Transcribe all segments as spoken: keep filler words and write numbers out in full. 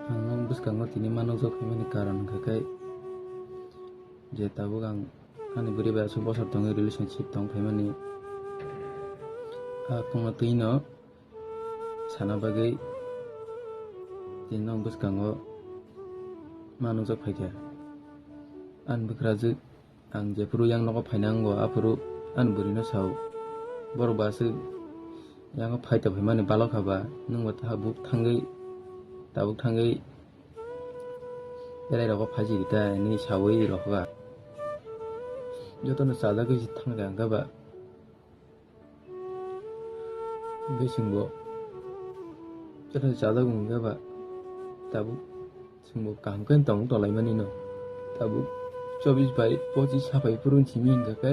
Ang nung bwskango tini ma nukjak phaimani karon hwnkha khe je tabuk ang ani bwrwi bai aswk bosor tongwi relationship tong phaimani. A khungno twino sana bagwi tini nung bwskango ma nukjak phaikha. Ani bwkrajwk ang jephuru yang nogo phaina wngo, aphuru ani bwrwino sao, "Borok bo aswk yango phai tongphaimani balokha ba, nwng bo tabuk thangwi, tabuk thangwi belai rogo phaisidi ta," hinwi saui rokha. Jotono chajagwi se thangkha hwnkhe ba. Hwnkhe chwngbo jotono chajak wngkha ba tabuk chwngbo kaham khe tong tonglaimani no. Tabuk chobbish bai pochish saphai phuru simi hwnkha khe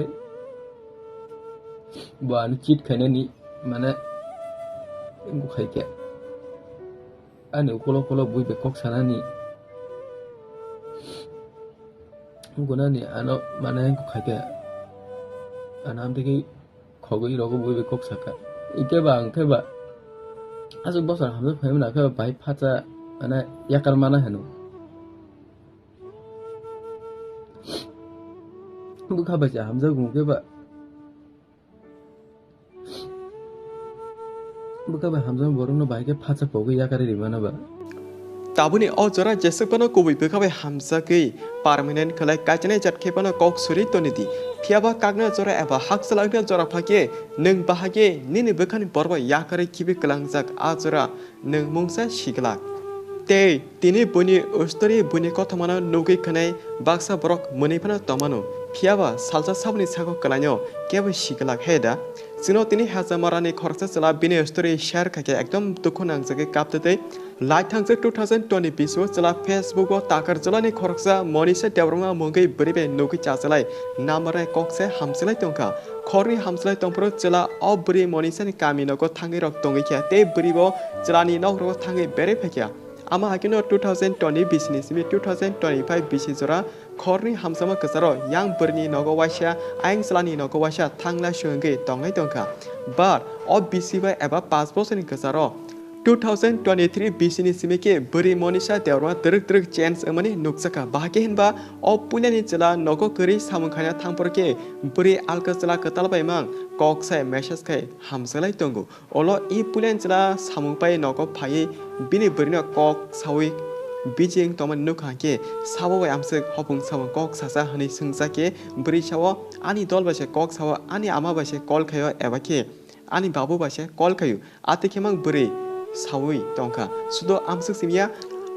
bo ano cheat khainani mane wngkha khe ani ukholo ukholo bui bai kok sanani wngkha nani ano mane wngkha khe ano amtwi khe khogwi rogo bui bai kok saka. Hwnkhe ba, hwnkhe ba, aswk bosor hamjak phaimani, hwnkhe ba bahai phacha, mane, yakar mana hino. Bwkha bai se hamjago, hwnkhe ba, bwkha bai hamjakma borokno bahai khe phacha pogwi yakarwi rwmano ba. Tabukni o jora jeswk phano kubui bwkha bai hamjagwi permanent khlai kaichanai jat khe phano kok suri toni di. Phiya ba kakna jora eba hakchalakna jora pha khe nwng bahai khe nini bwkhani borok bai yakarwi khibi kwlangjak a jora nwng mungsa siglak. Tei tini buini story buini kothomano nugwi khwnai baksa borok mwnwi phano tongmano. Phiya ba salsa saboni sago kwlaino kebo siglak he da. Chwngno tini Hajamarani khoroksa chwla bini story share khaikhe ekdom dukhu nangjagwi kaptwi tei Laithangsa two thousand twenty biso chwla Facebook o Takarjolani khoroksa Monisha Debbarma mungwi bwrwi bai nugwi chachalai number nai kok se hamchalai tongkha. Khorni hamchalai tongphuru chwla o bwrwi Monisha ni kami nogo thangwi rok tongwi kha tei bwrwi bo chwlani nok rogo thangwi berwi phaikha. Ama hakhe no two thousand twenty bisini simi two thousand twenty-five bisi jora khorni hamjakma kwcharo yang bwrwini nogo waisa, ayang chwlani nogo waisa thangla swngwi tongnai tongkha. But o bisi bai eba pash bosorni kwcharo two thousand twenty-three bisini simi khe bwrwi Monisha Debbarma twrwk twrwk change wngmani nukjakha. Bahai khe hinba o puilani chwla nogo kwrwi samung khaina thangphuru khe bwrwi alka chwla kwtal bai mang kok sai message khai hamjaklai tongo. Olo i puilani chwla samung pai nogo phaiwi bini bwrwino kok saui bijing tongmani nukha khe sabo bai amswk hopung samung kok sasa hwnwi swngjak khe bwrwi sao, "Ani dol bai se kok sao, ani ama bai se call khaio eba khe ani babu bai se call khaio." Atwi khe mang bwrwi saui tongkha. Sudo amswk simiya,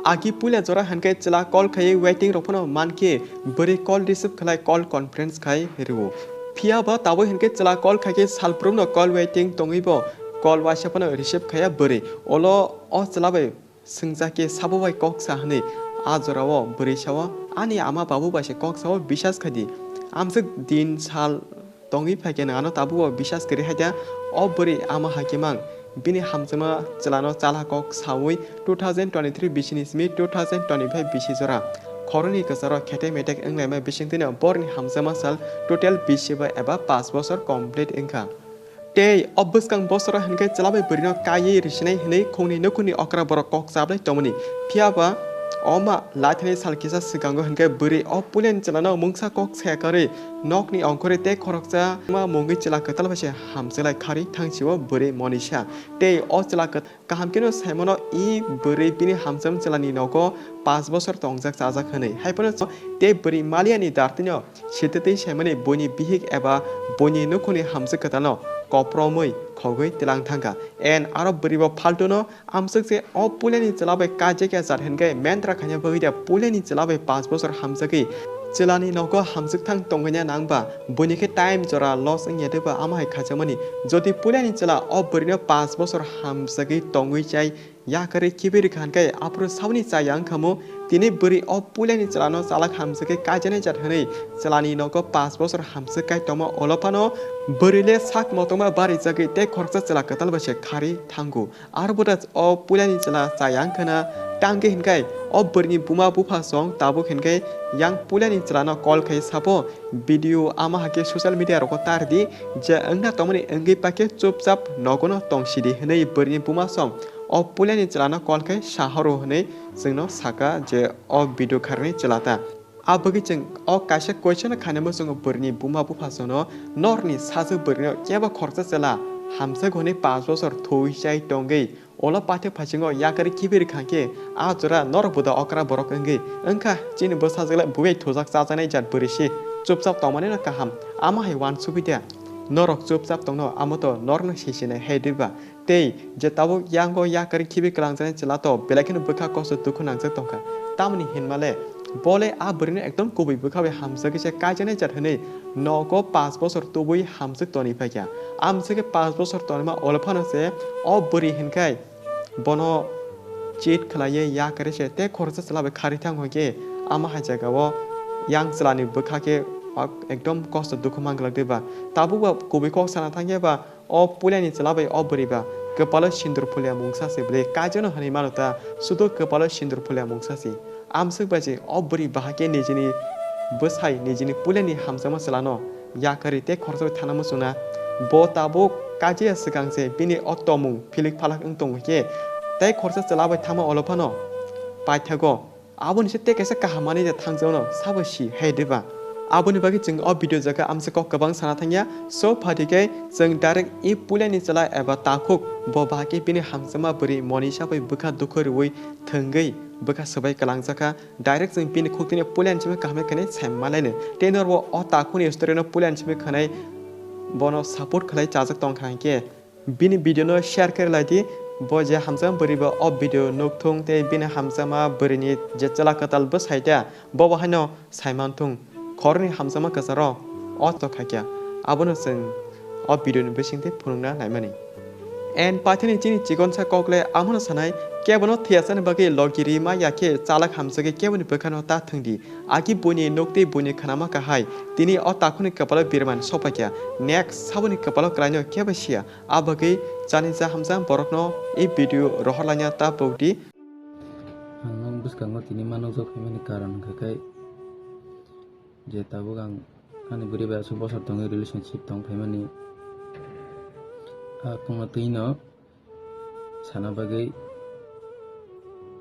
agi puila jora hinkhe chwla call khaiwi waiting rok phano mankhe bwrwi call receive khlai call conference khai rwo. Phiya ba tabuk hinkhe chwla call khaikhe salbrumno call waiting tongwi bo call waisa phano receive khaiya bwrwi. Olo o chwla bai swngjak khe sabo bai kok sa hwnwi a jorao bwrwi sao, "Ani ama babu bai se kok sao, bisas khai di." Amswk din sal tongwi phaikhe nwng ano tabukbo bisas kwrwi hai da? O bwrwi ama hai khe mang bini hamjakma chwlano chala kok saui two thousand twenty-three bisini simi two thousand twenty-five bisi jora khoroknwi kwcharo khetek metek wnglaima bisingtwino borokni hamjakma sal total bisi bai eba pash bosor complete wngkha. Tei o bwskang bosoro hinkhe chwla bai bwrwino kaiwi risinai hwnwi khungni nukhungni okra borok kok chablai tongmani. Phiya ba o ma laithani sal kisa swkango hinkhe bwrwi o puilani chwlano mungsa kok saya karwi nokni ongkhorwi tei khoroksa ma mungwi chwla kwtal bai se hamjaklai kharwi thangsio bwrwi Monisha. Tei o chwla kwt-, kaham kheno saimano i bwrwi bini hamjakma chwlani nogo pash bosor tongjak chajak hwnwi. Hai phano tei bwrwi maliani dartino sitwtwi saimani buini bihik eba buini nukhungni hamjwk kwtalno kopromwi khogwi twilang thangkha. En aro bwrwi bo phaltuno amswk se o puilani chwla bai kaijakya jat hinkhe mentra khaina bagwi da puilani chwla bai pash bosor hamjagwi chwlani nogo hamjwkthang tongwina nangba buini khe time jora loss wngya deba ama hai khaijakmani. Jodi puilani chwla o bwrwino pash bosor hamjagwi tongwi chai yakarwi khibi rwkha hinkhe aphuru saboni chaya wngkhamu tini bwrwi o puilani chwlano chalak hamjagwi kaijaknai jat hwnwi chwlani nogo pash bosor hamjak kai tongma olo phano bwrwi le sak motongma barijagwi tei khoroksa chwla kwtal bai se kharwi thango. Aro bo da o puilani chwla chaya wngkhana tangwi hinkhe o bwrwini buma bupha song tabuk hinkhe yang puilani chwlano call khai sabo video ama hakhe social media rogo tar di je wngna tongmani wngwi pakhe chupchap nogono tongsidi hwnwi bwrwini buma song O puilani chwlano call khe sahoro hwnwi chwngno saka je o video kharni chwla ta. Abagwi chwng o kaisa question khainai muchungo bwrwini buma bupha chwngno norni sajwk bwrwino kebo khoroksa chwla hamjak hwnwi panch bochor thwi chai tongwi ulo paithak phaisingo yakarwi khibi rwkha khe a jora norok bo da okra borok wngwi wngkha chini bwsajwk le bubai thujak chajaknai jat bwrwi se chupchap tongmani no kaham ama hai uansugwi de norok chupchap tongno amo to norokno sisinai hai diba. Tei je tabuk yango yakarwi khibi kwlangjaknai chwla to belai kheno bwkha kosto dukhu nangjak tongkha. Tamoni hinmale bole a bwrwino ekdom kubui bwkha bai hamjagwi se kaijaknai jat hwnwi nogo panch bochor tubui hamjak tonwi phaikha. Amswkhe panch bochor tonima olo phano se o bwrwi hinkhai bono cheat khlaiwi yakarwi se tei khoroksa chwla bai kharwi thang hwnkhe ama hai jagao yang chwlani bwkha khe ekdom kosto dukhu manglak diba. Tabukba kubui kok sana thangya ba O puilani chwla bai o bwrwi ba kwpalo sindur phulia mungsa se bwle kaijakno hwnwi mano ta, sudo kwpalo sindur phulia mungsa se. Amswk bai se o bwrwi bahai khe nijini bwsai nijini puilani hamjakma chwlano yakarwi tei khoroksa bai thana muchungna. Bo tabuk kaijaya swkang se bini o tongmung philik phalak wng tongo khe tei khoroksa chwla bai thangma olo phano paithago. Aboni se tei kaisa kaham manwi de thangjakno sabo si hai diba? Aboni bagwi chwng o video jaga amsa kok kwbang sana thangya. So, phaidi khe chwng direct i puilani chwla eba takhuk bo bahai khe bini hamjakma bwrwi Monisha bai bwkha dukhu rwui thwngwi bwkha swbai kwlangjakha. Direct chwng bini khuktwino puilani simi kaham khe sai malaino. Tei norbo o takhukni story no puilani simi khwnai bono support khlai chajak tongkha hinkhe. Bini video no share khe lai di, bo je hamjakma bwrwi bo o video nuk thung tei bini hamjakma bwrwi ni je chwla kwtal bwsai ta, bo bo haino sai man thung. Khoroknwi hamjakma kwcharo o to khaikya, abono chwng o video ni bising tei phunukna naimani. And paithakni chini chikonsa kok le amono sanai, kebono thwiyasani bagwi logi ri ma ya khe chalak hamjagwi keboni bwkhano ta thwng di. Agi buini nuk tei buini khnama kahai, tini o takhukni kwpalo birman sokphaikya. Next saboni kwpalo kwlaino kebo siya. A bagwi chani cha hamjak borokno e video rohorlaina ta pokdi. Ang nwng bwskango tini ma nukjak phaimani karon hwnkha khe je tabuk ang ani bwrwi bai aswk bosor tongwi relationship tong phaimani. A kongno twino sana bagwi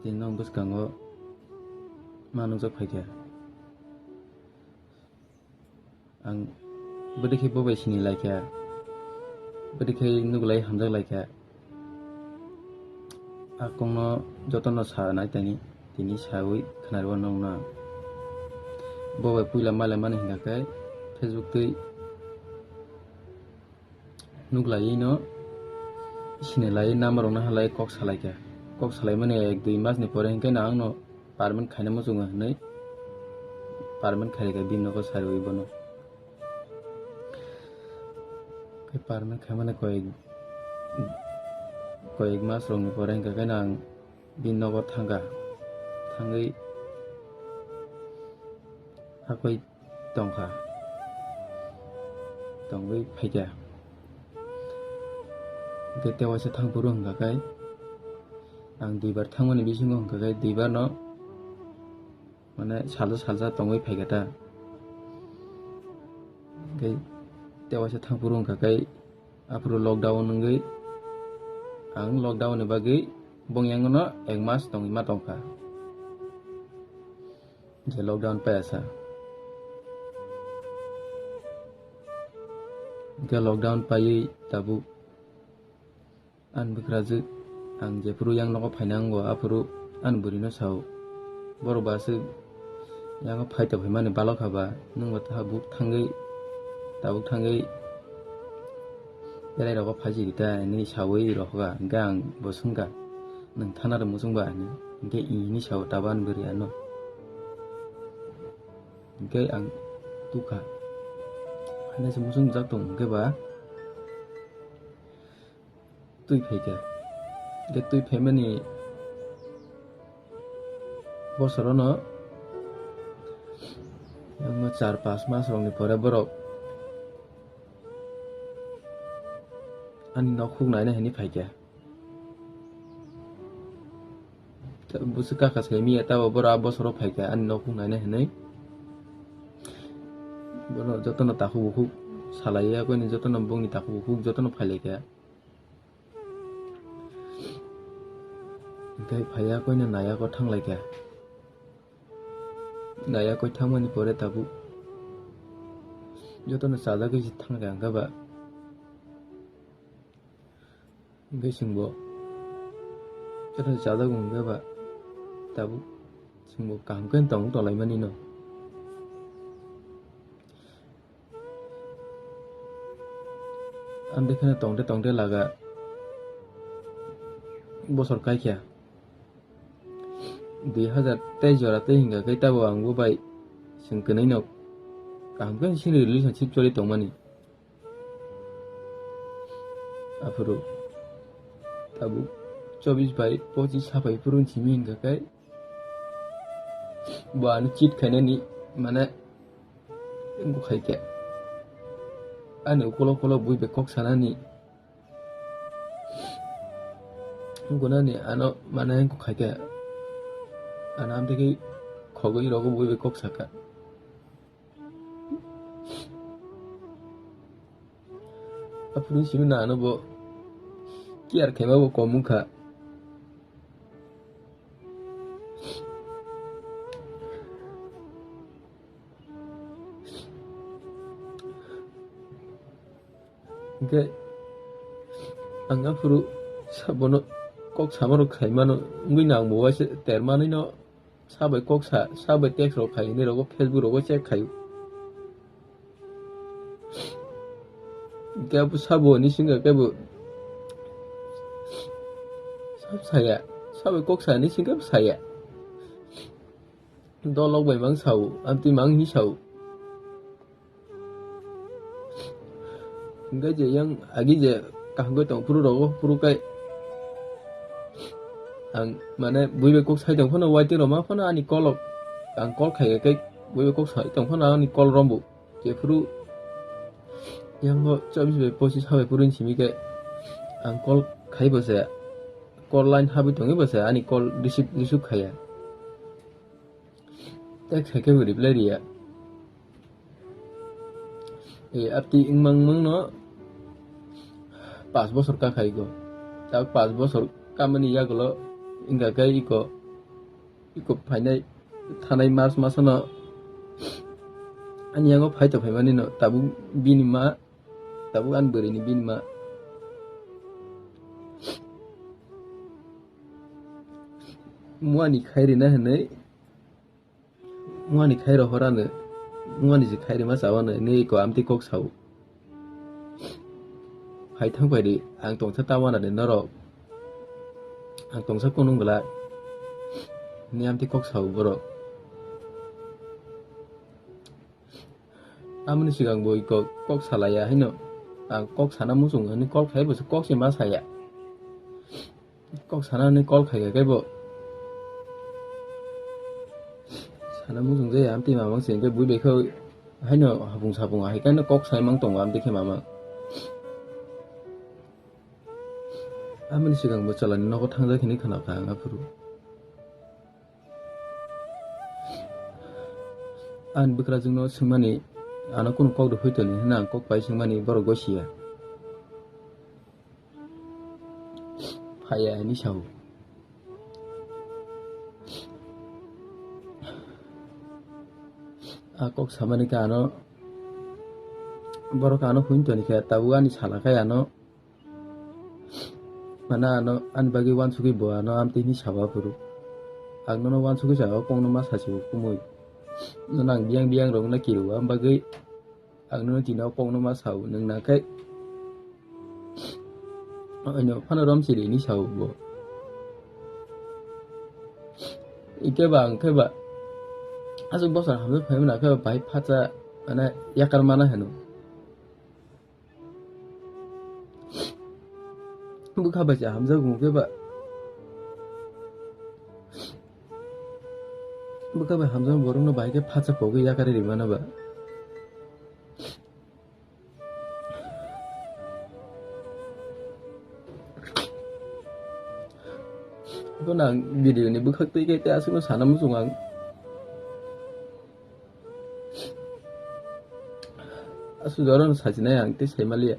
tini nwng bwskango ma nukjak phaikha. Ang bwdikhe bo bai sini laikha, bwdikhe nuglai hamjak laikha. A kokno jotono sanai tani, tini sawi khnarwi nongno ang. Bo bai puila malaimani hwnkha khe Facebook twi nuglaiwi no sini lai number rokno halai kok salaikha. Kok salaimani ek dui mas ni pore hinkhe no ang no permanent khaina muchungo hinwi permanent khairikha bini nogo sariwi bono. Khe permanent khaimani koyek, koyek mas rokni pore hinkha khe no ang bini nogo thangkha. Thangwi hakoi tongkha. Tongwi phaikha. Hinkhe tewaisa thangphuru hinkha khe ang duibar thangmani bisingo hinkha khe duibar no mane salsa salsa tongwi phaikha ta. Hinkhe tewaisa thangphuru hinkha khe aphuru lockdown wngwi ang lockdown ni bagwi bongyango no ek mas tongwi ma tongkha. Je lockdown paiya sa. Hinkhe lockdown paiwi tabuk ani bwkrajwk ang jephuru yang nogo phaina wngo aphuru ani bwrwino sao, borok bo aswk yango phai tongphaimani balokha ba, nwng bo tabuk thangwi, tabuk thangwi belai rogo phai sidi ta hinwi sawi rohorkha. Hinkhe ang bo swngkha, "Nwng thana rw muchung ba?" hinwi. Hinkhe "Ee," hinwi sao tabuk ani bwrwi ano. Hinkhe ang tukha. Haino se muchung jak tong hinkhe ba twi phaikha. Hinkhe twi phaimani bosorono, omo char pas mas rokni pore borok ani nok huk naina hinwi phaikha. Bwswk kaka se miya tabo borok a bosoro phaikha ani nok huk naina hinwi. Bono jotono takhuk bukhuk salaiya, koini jotono bongni takhuk bukhuk jotono phailaikha. Khe phaiya koino naiya kho thanglaikha. Naiya koi thangmani pore tabuk jotono chajagwi se thangkha hwnkhe ba. Hwnkhe chwngbo jotono chajago hwnkhe ba tabuk chwngbo kaham khe tong tonglaimani no. Amtwi kheno tongde tongde laga bosor kaikha. Dui hazar teis jora tei hingka khe tabo ang bo bai chwng kwnwi no kaham khe sini relationship choli tongmani. Aphuru tabuk chobis bai pochis sapai phuru simi hingka khe bo ano cheat khainani mane wngkha khe ani ukolok ukolok bui bai kok sanani wngkha nani ano mane wngkha khe ano amtwi khe khogwi rogo bui bai kok saka. Aphuru simi na ano bo care khaima bo kom wngkha. Hingke ang aphuru sa-, bono kok samarok khaimano wngwi no ang bo waisa termanwino sabai kok sa, sabai text rok khai hinwi rogo Facebook rogo check khaio. Hingke abo sabo ni singka kebo sab saya, sabai kok sa ni singka saya. Dolok bai mang sao, amtwi mang hi sao. Hingke je yang agi je kaham khe tong phuru rogo phuru kai ang mane bui bai kok sai tong phano waiting rok ma phano ani kol rok ang kol khai kai bui bai kok sai tong phano ani kol rombo je phuru yang bo chobis bai pochis ha bai phuru simi kai ang kol khai bo se kol line habwi tongwi bo se ani kol receive receive khaiya. Text hai khe bo reply riya. E, apti wngmang mangno pas bosor ka khai go. Ta pas bosor kamani yagulo wngkha khe iko, iko phainai thanai March masano ani yango phai tong phaimani no tabuk bini ma, tabuk ani bwrwini bini ma. Muani khai rina hinwi Wngmani khai rohor ano, wngmani je khai rima chao ano, hinwi eko amtwi kok sao. Hai thang phai di, ang tongsa ta wana de norok. Ang tongsa kunung glak. Hinwi amtwi kok sao borok. Amoni swkang bo eko kok salaiya haino. Ang kok sana muchung hinwi kok khai bo se kok se ma saya. Kok sana hinwi call khai kha khe bo. Sana muchung jaya amtwi mamang se hwnkhe bui bai khe haino hapung sapung hai khe kok sai mang tongo amtwi khe mamang. Amoni swkang bo chwlaini nogo thangjak hinwi khna kha ang aphuru. Ani bwkrajwkno swngmani ano kunu kok rwphai toni hwnwi ang kok pai swngmani borok gosiya. Phaiya hinwi sao. A kok samani khe ano, borok ano hwn toni khe tabuk ani sala khai ano, mane ano ani bagwi uansugwi bo ano amtwi hinwi sao aphuru. Ang nono uansugwi sao kokno ma sachi kumui. Nono ang biyang biyang rokno kiriwo, ang bagwi Ang nono tini o kokno ma sao, nwng nang khe ano phano romchiri hinwi sao bo. Ikhe ba ang khe ba aswk bosor hamjak phaimani khe ba bahai phatsa mane yakar mana hino. Bwkha bai se hamjak wng khe ba. Bwkha bai hamjak borokno bahai khe phatsa pogwi yakarwi rwmano ba. Bono ang video ni bwkhak twi khe tei aswkno sana muchung ang. Aswk jorano sajinai ang tei saimaliya.